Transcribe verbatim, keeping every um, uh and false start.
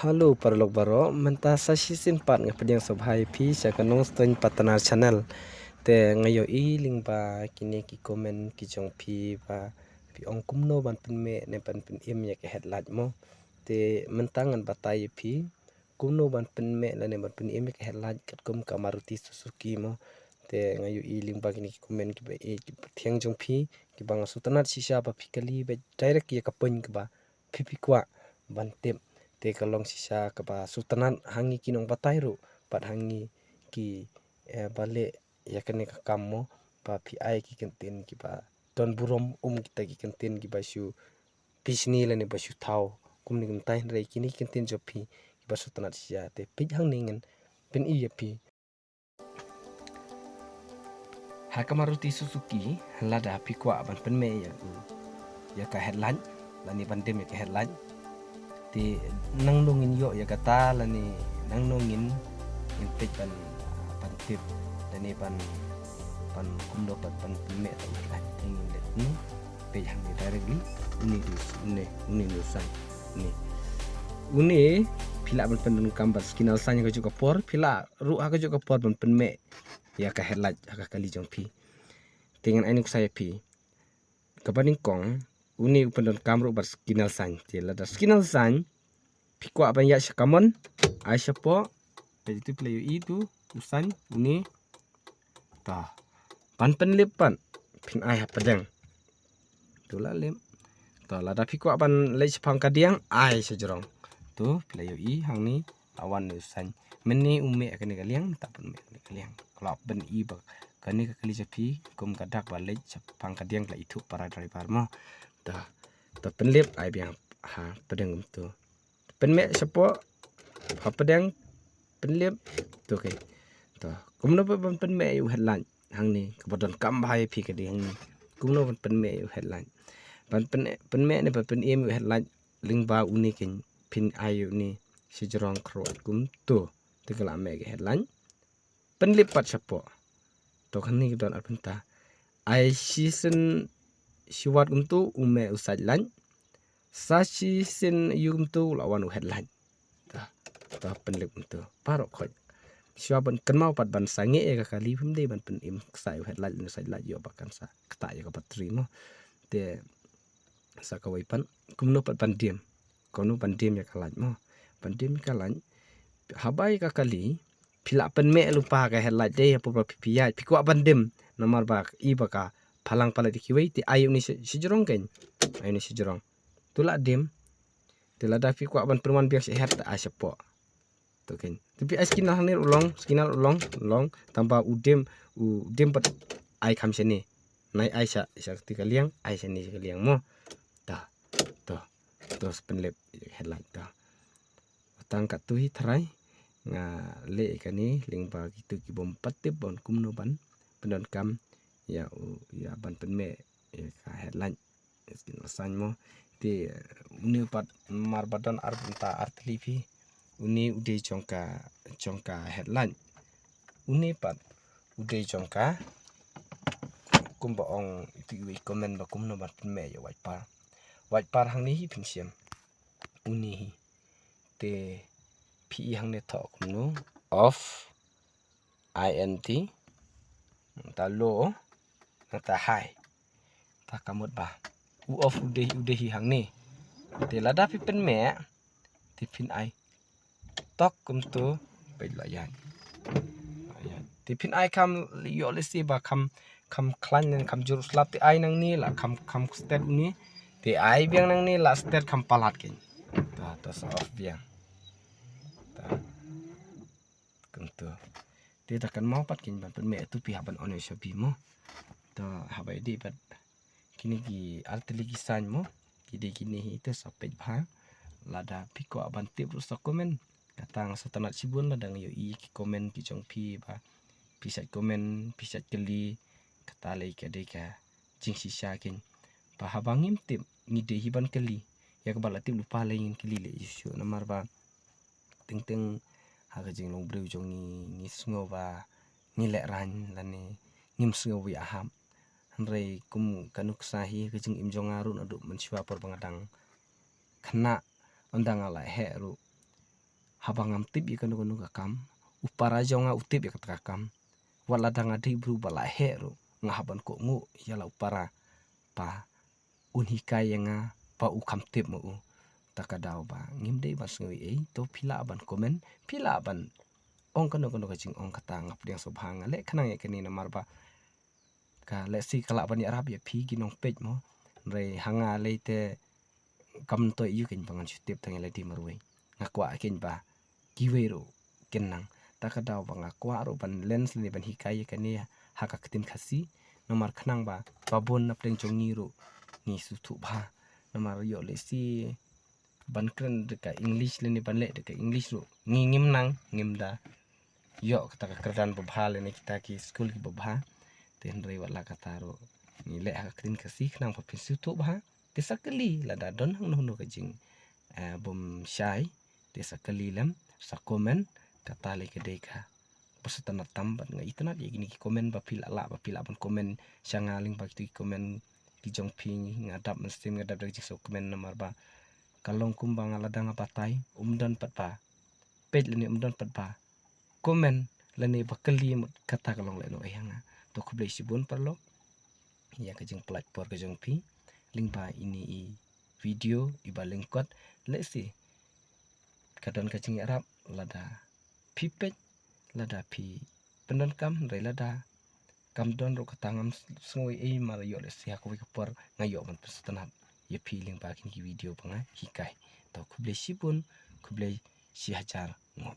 Hello paralok baroh, mynta sa shisien pat nga pdiang sngewbha ïa phi sha ka Nongstoiñ Partner Channel. Te nga ïohi lyngba kine ki comment ki jong phi ba phi ong kumno ban pynmeh ne ban pynim ïa ka headlight mo. Te mynta ngan batai ïa phi kumno ban pynmeh lane ban pynim ïa ka headlight katkum ka Maruti Suzuki mo. Te nga ïohi lyngba kine ki comment kiba ïeit kiba thiang jong phi kiba nga sngewtynnat shisha ba phi kylli beit direct ïa ka point kaba phi phi kwah ban tip. Te ka long shisha kaba sngewtynnat ha ngi ki nongbatai ruh bad ha ngi ki, eh, ba leh ïa kane ka kam mo, ba phi ai ki kyntien kiba don burom um kita ki kyntien kiba shu pishni lane ba shu thaw kumne kumtai, hynrei kine ki kyntien jong phi kiba sngewtynnat shisha. Te peit hangne ngan pyni ïa phi. Ha ka Maruti Suzuki, lada phi kwah ban pynmeh ïa u, ïa ka headlight lane ban dim ïa ka headlight, te nangno ngin ïoh ïa kata lane nangno ngin, ngin peit ban, ban tip lane ban, ban kumno ban, ban pynmeh ïa ka headlight. Te ngin leh kumno? Peit hangne directly. Une u, une, une u sign. Une, une phi lah ban pyndonkam ban scan sign ha kajuh ka por, phi lah ruh ha kajuh ka por ban pynmeh ïa ka headlight ha ka kali jong phi. Te ngan ai nuksa ïa phi. Kaba nyngkong, une u pyndonkam ruh ban scan sign. Te lada scan sign phi kwah ban ïaid sha kamon, ai shapoh. Te itu phi la ïohi tu u sign une. Ta, ban pynlip pat phin ai ha pdeng. Tu la lip. Ta, lada phi kwah ban leit shaphang ka diang, ai shajrong. Tu phi la ïohi hangne, la wan u sign. Mynne u meh kane ka liang, mynta phin meh kane ka liang. Ka la pyni ba kane ka kali jong phi kum ka dak ba leit shaphang ka diang, ka la ithuh para driver mo. Ta, ta pynlip ai biang ha pdeng kumtu. Pynmeh shapoh, ha pdeng, pynlip. To, okay. To, kumno ban pynmeh ïa u headlight hangne, kaba donkam bha ïa phi ka dei hangne. Kumno ban pynmeh ïa u headlight. Ban pyn, pynmeh ne ban pynim ïa u headlight lyngba une keiñ, phin ai ïa une shajrong khrot kumto. Te ka la meh ka headlight. Pynlip pat shapoh. To, kane ka don ar bynta. Ai shisien shi wat kumto u meh u side light. Sa shisien ïa kumto la wan u headlight. Ta, ta pynlip kumto. Baroh khoit. Shuwa ban kynmaw pat ban sangeh ïa ka kali, phim dei ban pynim ksai u headlight ne side light, ïoh ba kan sa ktah ïa ka battery mo. Te sa kawei pat, kumno pat ban dim. Kumno ban dim ïa ka light mo. Ban dim ïa ka light. Haba ïa ka kali, phi lah pynmeh lypa ka headlight dei hapoh ba phi, phi ïaid, phi kwah ban dim. Namar ba i ba ka phalang palat ïa kiwei, te ai une shi, shajrong keiñ. Ai une shajrong. Tu la dim. Te lada phi kwah ban pynwan biang shaher, te ai shapoh. To keiñ. Te phi ai skin hangne u long, skin u long, u long. Tangba u dim, u dim pat ai kham shane. Nai ai sha, sha kti ka liang, ai shane sha ka liang mo. Ta, to, to sa pynlip headlight ta. Tang katto hi tharai nga leh kane lyngba kito ki bym pat tip ban kumno ban pyndonkam ïa u, ïa ban pynmeh ïa ka headlight. Skin sign mo. Te une pat mar ba don ar bynta ar tylli phi. Une u dei jong ka, jong ka headlight. Une pat u dei jong ka, kumba ong itu iwei comment ba kumno ban pynmeh ïa u wiper. Wiper hangne hi phin shem. Une hi. Te phi i hangne thoh kumno, off, I N T, nangta low, nangta high. Ta ka mut ba u off u dei, u dei hi hangne. Te lada phi pynmeh, te phin ai tok kumto, peit la ïaid. La ïaid. Te phin ai kham, ïoh lehse ba kham, kham khlaiñ ne kham jur slap, te ai nangne la kham, kham stet une. Te ai biang nangne la stet kham palat keiñ. Ta, ta sa off biang. Ta. Kumto. Te ta kynmaw pat keiñ ban pynmeh, tu phi hap ban on ïa u shabi mo. Ta haba ïadei bad kine ki ar tylli ki sign mo, ki dei kine hi, te sa peit bha. Lada phi kwah ban tip ruh sa comment. Kata nga sngewtynnat shibun lada nga ïohi ki comment ki jong phi ba phi shait comment, phi shait kylli. Kata lei ka dei ka jingshisha keiñ. Ba haba ngim tip, ngi dei hi ban kylli. Ïa kaba la tip lypa lei ngin kylli lei shuh shuh, namar ba teng teng ha ka jinglong briew jong ngi, ngi sngew ba ngi lehraiñ lane ngim sngew ïahap. Hynrei kum ka nuksa hi ka jingim jong nga ruh naduh mynshuwa por ba nga dang khynnah, ynda nga la heh ruh, haba ngam tip ïa kano kano ka kam, u para jong nga u tip ïa kata ka kam. Wat la dang nga dei bru ba la heh ruh, nga hap ban kohnguh ïa la u para ba un hikai ïa nga, ba u kham tip ma u. Ta ka daw ba ngim dei ban sngew ei ei, to phi lah ban comment, phi lah ban ong kano kano ka jingong kata, nga pdiang sngewbha, nga leh khnang ïa kane namar ba ka lehse ka lah ban ïarap ïa phi ki nongpeit mo. Hynrei ha nga lei te kam to ïa u kein ba ngan shu tip tang ïa lade marwei. Nga kwah kein ba kiwei ruh kin nang. Ta ka daw ba nga kwah ruh ban lens lane ban hikai ïa kane ha ka ktien Khasi. Namar khnang ba ba bun na pdeng jong ngi ruh ngi sngewthuh bha. Namar ïoh lehse ban kren da ka English lane ban leh da ka English ruh ngi ngim nang, ngim da ïoh kata ka kyrdan babha lane kita ki skul ki babha. Te hynrei wat la kata ruh ngi leh ha ka ktien Khasi khnang ba phin sngewthuh bha. Te sa kylli lada don hangno hangno ka jing, eh, bym shai, te sa kylli lem, sa comment. Kata lei ka dei ka ba sngewtynnat tam bad nga itynnat ïa kine ki comment ba phi lah lah, ba phi lah ban comment sha nga lyngba kito ki comment ki jong phi. Nga dap mynsiem, nga dap da ka jingsngew comment namar ba ka long kumba nga lada nga batai, um don pat ba peit lane um don pat ba comment lane ba kylli mut kata ka long leh noh ïa nga. To khublei shibun paralok ïa ka jingpynlait por ka jong phi lyngba ine i video iba lyngkot. Lehse ka don ka jingïarap lada phi peit, lada phi pyndonkam, hynrei lada kam don ruh kata ngam sngew ei ei, mar ïoh lehse ha kawei ka por nga ïoh ban pynsngewtynnat ïa phi lyngba kine ki video ba nga hikai. To khublei shibun, khublei shihajar nguh.